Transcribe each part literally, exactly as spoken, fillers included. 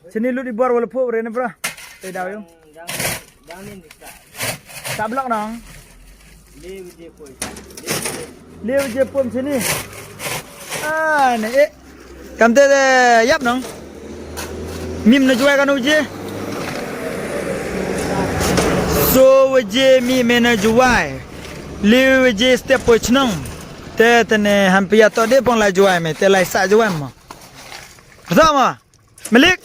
Chini lut i bor wala phuh re ne bra. Te daw yung. Sa blok nong. Lew je pom chini. Ah, ne eh. Kam te de yap nong. Mim na juai kanu je. So we je mi me na juai. Lew je step poi chnong. Te te ne ham pia to de pong la juai me te lai sa juai mo. Rta mo. Malik.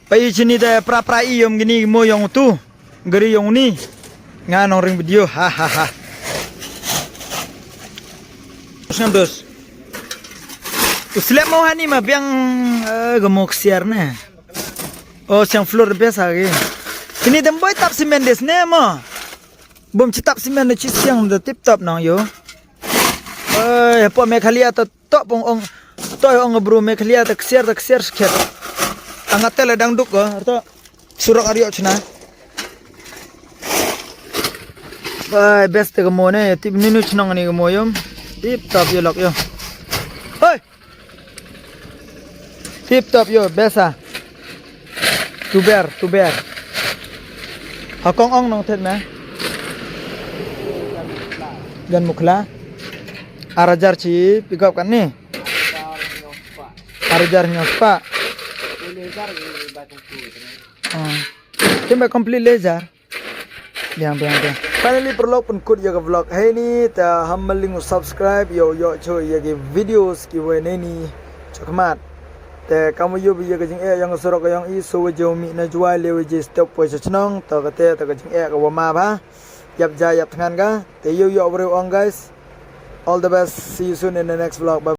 Pa i chini te pra pra i yom gini mo yong tu. Gari yong ni. Nga nong ring video. Ha ha ha. Sngam dos. U slep mo hani ma biang eh, gemuk siar ne. Oh, siang floor biasa ge. Ini dem boy tap simen des ne mo. Bom ci tap simen ne ci siang de tip top nong yo. Eh, po Meghalaya to to pong ong to ong bru Meghalaya to ksiar to ksiar sket. Angat tele dang duk go to. Surok ario chna. Bye best ke mo ne tip ninu chnong ni ke mo yom. Tip top yo lok yo. Hoi. Tip top yo best ah. Tuber tuber. Hakong ong nong thet na. Gan mukla. Arajar chi pick up kan ni. Arajar nyospa. Tim ba complete laser. Biang biang biang. Finally paralok pynkut ïa ka vlog heini ta ham maling u subscribe ïa u ïoh cho ïa ki videos ki wei neini chakmat. Te kam ïoh ïa ka jingeh ïa nga surok ïa i so we jong mi na juai le we je step poi cha chnong ta ka te ta ka jingeh ka wa ma ba. Yap ja yap tngan ka te ïoh ïoh breu ong guys. All the best, see you soon in the next vlog. Bye.